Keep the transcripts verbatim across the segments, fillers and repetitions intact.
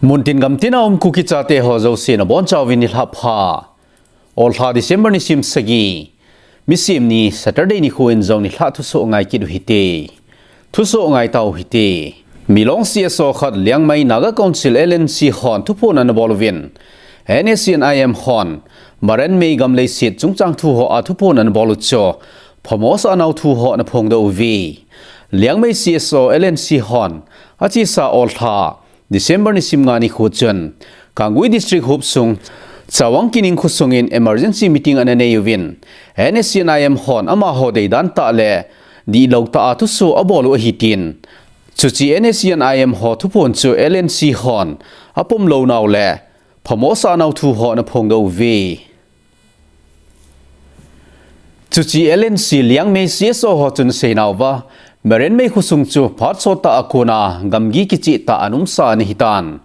Muntin gamtin a um Kuki chate ho jouse nabonchauvin nilhah pha. Olha December nisim sagi, Misim ni Saturday nikho in jong nilhah thusoh ngai kit uhite. Thusoh ngai tau hite. Milong C S O khat Liangmai Naga Council L N C hon thuphon anabol uvin, N S C N I M hon Marenmei gam leiset chungchang thu hoa thuphon anabol u chu phamo asahnau thu ho anaphongdoh uve. Liangmei C S O L N C hon achesa olha December nisim nga nikho chun Kangui District hopsung Chawang Kining khosungin emergency meeting ananei uvin, N S C N I M hon amaho deidan tah le dihlou tah a thusoh abol u ahi tin, chuche N S C N I M ho thuphon chu L N C hon apomlou nau le phamo asahnau thu ho anaphongdoh uve. Chuche L N C Liangmei C S O ho chun aseinauva, Marenmei khosung chu phat sottah a kona gamgi kichehtah a anaumsa anahitan,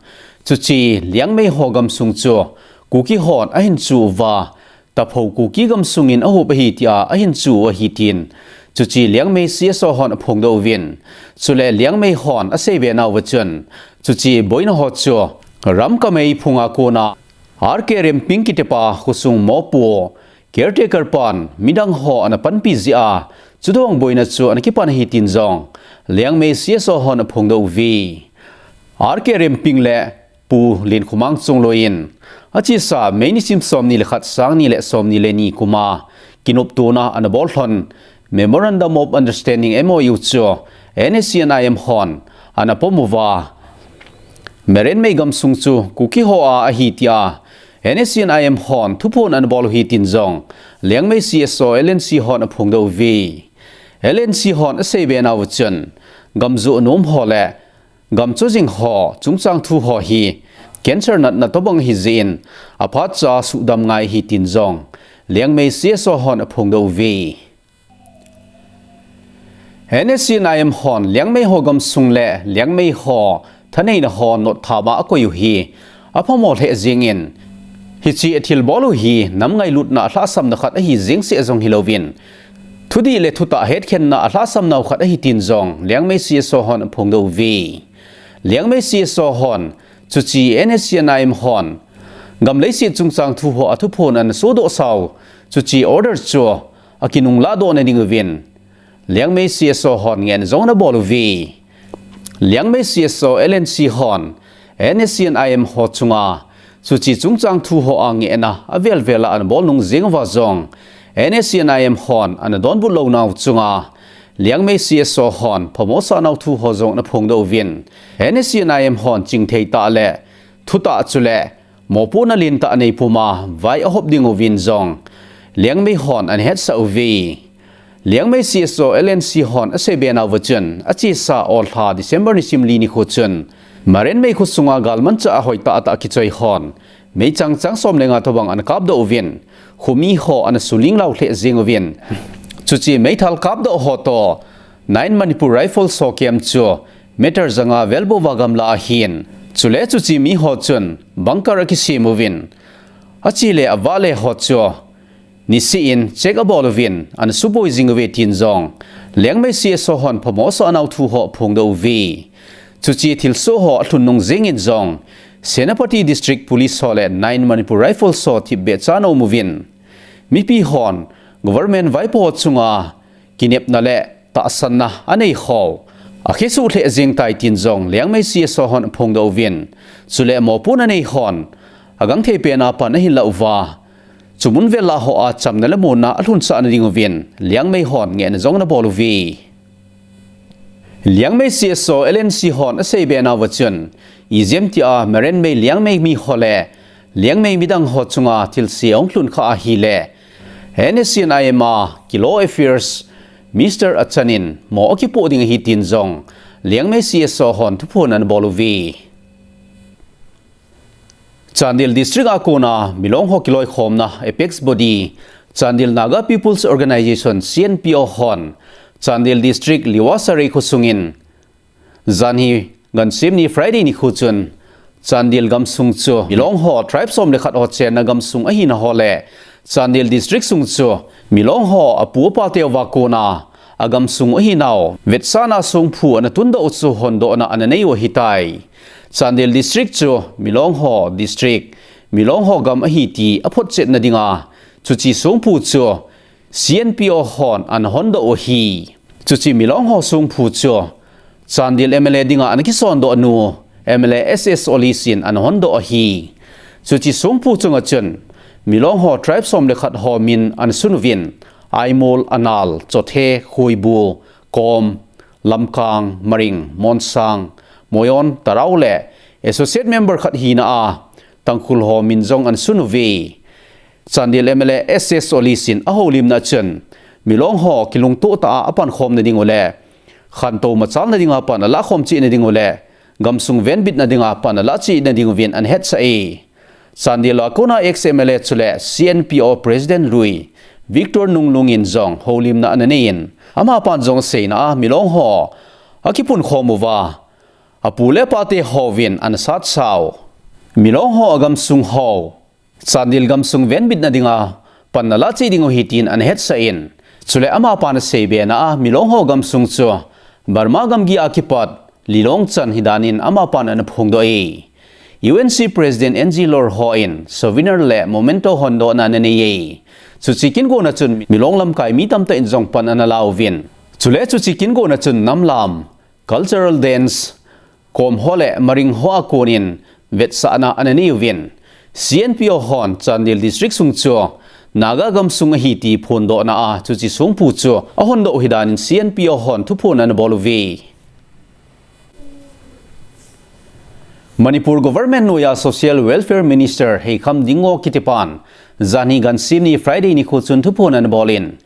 chuche Liangmei ho gamsung chu Kuki hon ahinchu uva, Tapho Kuki gamsungin ahop ahi tia ahinchu u ahi tin, chuche Liangmei C S O hon aphongdoh uvin, chule Liangmei hon aseibe nauva chun, chuche boina ho chu Ramkamei phunga kona R K Remping kitipa khosung mopo caretaker pan midang ho anapanpi jeh a, chutobang boina chu anakipan ahi tin jong Liangmei C S O hon aphongdoh uve. R K Remping le Pu Lenkhomang Chongloi in achesa May nisim somni le khat, sangni le somni le ni kuma kinoptona anabol lhon Memorandum of Understanding, M O U, chu N S C N I M hon anapom uva, Marenmei gamsung chu Kuki ho a ahi tia N S C N I M hon thuphon anabol u ahi tin jong Liangmei C S O L N C hon aphongdoh uve. L N C hon aseibe nauva chun, gamjo nom ho le gamcho jing ho chungchang thu ho hi cancer natna tobang ahi jeh in aphatcha suhdam ngai ahi tin jong Liangmei C S O hon aphongdoh uve. N S C N I M hon Liangmei ho gamsung le Liangmei ho thaneina ho notthap a akoi u hi aphamo lheh jengin, hiche athilbol u hi nam ngailutna alhahsamna khat ahi jeng seh jong hilouvin, thudih le thutah hetkhenna alhahsamnau khat ahi tin jong Liangmei C S O hon aphongdoh uve. Liangmei C S O hon chuche N S C N I M hon gam leiset chungchang thu hoa thuphon anasodoh sau, chuche order chu akinunglah doh na ding uvin, Liangmei C S O hon ngehna jong anabol uve. Liangmei C S O L N C hon N S C N I M ho chunga chuche chungchang thu hoa ngehna avel vel a anabol nung jeng uva jong, N S C N I M hon anadonbut lou nau chunga Liangmei C S O hon phamo asahnau thu ho jong anaphongdoh uvin, N S C N I M hon chingthei tah le thutah chule mopohna lentah anei puma vai ahop ding uvin jong Liangmei hon anahetsah uve. Liangmei C S O L N C hon aseibe nauva chun, achesa olha December nisim li nikho chun Marenmei khosunga galmanchah a hoitah tah a kichoi hon meichang chang som le nga tobang anakapdoh uvin, khomi ho anasuling lau lheh jeng uvin, chuche meithal kapdoh ho toh Nine Manipur Rifles ho camp chu meter janga vel bouva gamla ahin, chule chuche mi ho chun bunker akisem uvin, achi le avale ho chu niseh in check abol uvin, anasuboi jing uve tin jong Liangmei C S O hon phamo asahnau thu ho aphongdoh uve. Chuche thilsoh ho alhun nung jengin jong Senapati District Police ho le Nine Manipur Rifles ho thipbeh chan aum uvin, mipi hon government vaipo chunga kinepna le tahsanna anei ho akhesuh lheh jeng tai tin jong Liangmai C S O hon aphongdoh uvin, chule mopohna nei hon agangthei pena pan ahin lah uva, chumun vel a hoa chamna le muonna alhunsah na ding uvin Liangmai hon ngehna jong anabol uve. Liangmai C S O L N C hon aseibe nauva chun, ijemtia Marenmai Liangmai mi ho le Liangmai midang ho chunga thilse ahung lhun kha ahile, N S C N I M a Ki Law Affairs Minister achan in mo akipoh ding ahi tin jong Liangmai C S O hon thuphon anabol uve. Chandel District a kona Milong ho kiloikhomna Apex Body, Chandel Naga People's Organisation, C N P O hon Chandel District Liwa Sarai khosungin, janhi gansim ni Friday nikho chun Chandel gamsung chu Milong ho tribe som le khat ho chenna gamsung ahina ho le Chandel District sung chu Milong ho apu apa teuva kona agamsung ahinau vetsahna songphu anatundoh u chu hondohna ananei u ahitai. Chandel District chu Milong ho District, Milong ho gam ahi ti aphotchetna dinga chuche songphu chu C N P O hon ana hondoh u ahi. Chuche Milong ho songphu chu Chandel M L A dinga ana kisondoh nu M L A S S Olisin ana hondoh ahi. Chuche songphu chunga chun Milong ho tribe som le khat ho min ana sun uvin, Aimol, Anal, Chothe, Khoibu, Kom, Lamkang, Maring, Monsang, Moyon, Tarao le associate member khat hina a Tangkhul ho min jong ana sun uve. Chandel M L A S S Olisin aholimna chun Milong ho kilungtoh tah a pankhomna ding u le khantou machalna dinga pan alahkhom chehna ding u le gamsung venbitna dinga pan alahchehna ding uvin ana hetsah e. Chandel a kona ex M L A chule C N P O President lui Victor Nunglung in jong holimna ana nei in, amapan jong aseina a Milong ho akipunkhom uva, apu le apate hovin ana satsa u. Milong ho agamsung ho Chandel gamsung venbitna dinga pan alahcheh ding u ahi tin ana hetsah in, chule amapan asei bena a Milong ho gamsung chu Burma gamgi a kipat Lilong chan hidan in amapan ana phongdoh e. U N C President N G Lorho in souvenir le memento hondohna ana nei e. Chuche kingona chun Milong lamkai mi tamtah in jong pan ana la uvin, chule chuche kingona chun namlam, cultural dance, Kom ho le Maring ho a konin vetsahna ana nei uvin, C N P O hon Chandel District sung chu Naga gamsung ahi ti phondohna a chuche songphu chu ahondoh u ahidan in C N P O hon thuphon ana bol uve. Manipur Government noiya Social Welfare Minister Heikham Dingo kitipan janhi gansimni Friday nikho chun thuphon ana bol in,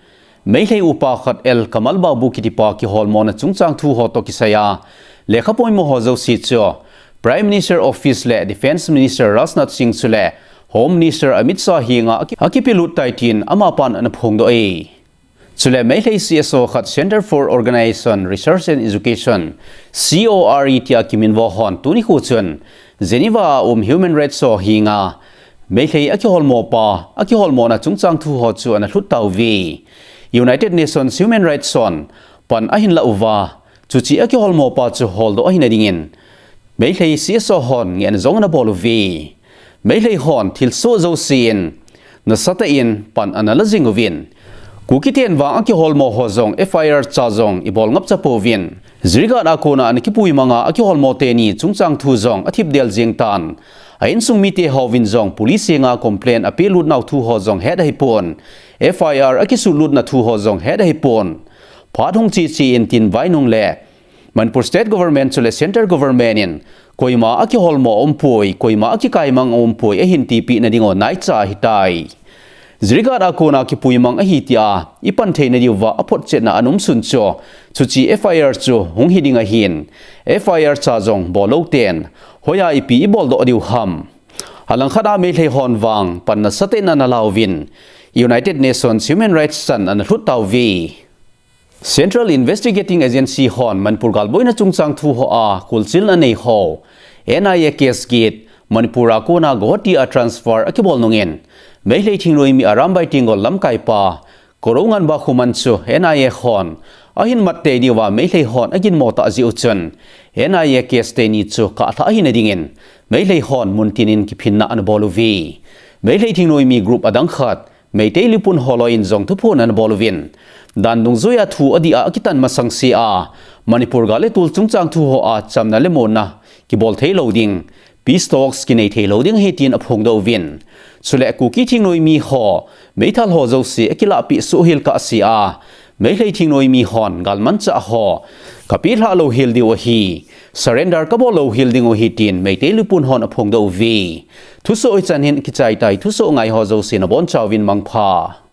Meilhei upa khat L Kamal Babu kitipa kiholmona chungchang thu ho toh kisaiya lekha poimo ho jouse chu Prime Minister Office le Defence Minister Rajnath Singh chule Home Minister Amit Shah henga aki-, akipelut tai tin amapan ana phongdoh e. Chule Meilhei C S O khat Centre for Organisation, Research and Education, C O R E tia kiminvo hon tuni nikho chun Geneva a um Human Rights ho henga Meilhei akiholmopa, akiholmona chungchang thu ho chu ana lhut tauve. United Nations Human Rights hon pan ahin la uva, chuche akiholmopa chu holdoh ahina dingin Meilhei C S O hon ngehna jong ana bol uve. Meilhei hon thilsoh jouse in nasatah in pan ana la jing uvin, Kuki ten vang akiholmo ho jong F I R cha jong ibol ngapcha pouvin, Jirighat a kona ana kipuimanga akiholmo teni chungchang thu jong athipdel jeng tan, a insung mite hovin jong police henga complaint apelut nau thu ho jong het ahipon, F I R akisutlutna thu ho jong het ahipon. Phat hung cheche in tin vainung le Manipur State Government chule Centre Government in koima akiholmo aumpoi, koima akikaimang aumpoi ahin tipeh na ding u naicha ahitai. Jirighat a kona kipuimang ahi tia ipan theina diuva aphotchetna ana umsun chu, chuche F I R chu hung hi ding ahin, F I R cha jong bol lou ten hoiya ipi iboldoh diu ham? Alangkhat a Meilhei hon vang pan nasatah in ana lauvin, United Nations Human Rights chan ana lhut tauve. Central Investigating Agency hon Manipur galboina chungchang thu hoa kulchilna nei ho N I A case get Manipur a kona Guwahati a transfer akibol nungin, Meilhei thingnoimi Arambai Tenggol lamkaipa Korounganba Khuman chu N I A hon ahin mat tei diuva Meilhei hon aginmo tah jeh u chun, N I A case teni chu kahlhah ahina dingin Meilhei hon muntin in kiphinna ana bol uve. Meilhei thingnoimi group adang khat Meitei Leepun holoi in jong thuphon ana bol uvin, dan dungjuia thu adih a akitan masang sea Manipur gal le tol chungchang thu hoa chamna le monna kibol thei lou ding, peace talks kinei thei lou ding ahi tin aphongdoh uvin. Chule Kuki thingnoimi ho, meithal ho jouse akilahpeh suhhel kah sea, Meilhei thingnoimi hon galmanchah ho kapehlhah louhel diu ahi, surrender kabol louhel ding u ahi tin Meitei Leepun hon aphongdoh uve. Thusoh hichan hin kichai tai, thusoh ngai ho jouse nabonchauvin mangpha.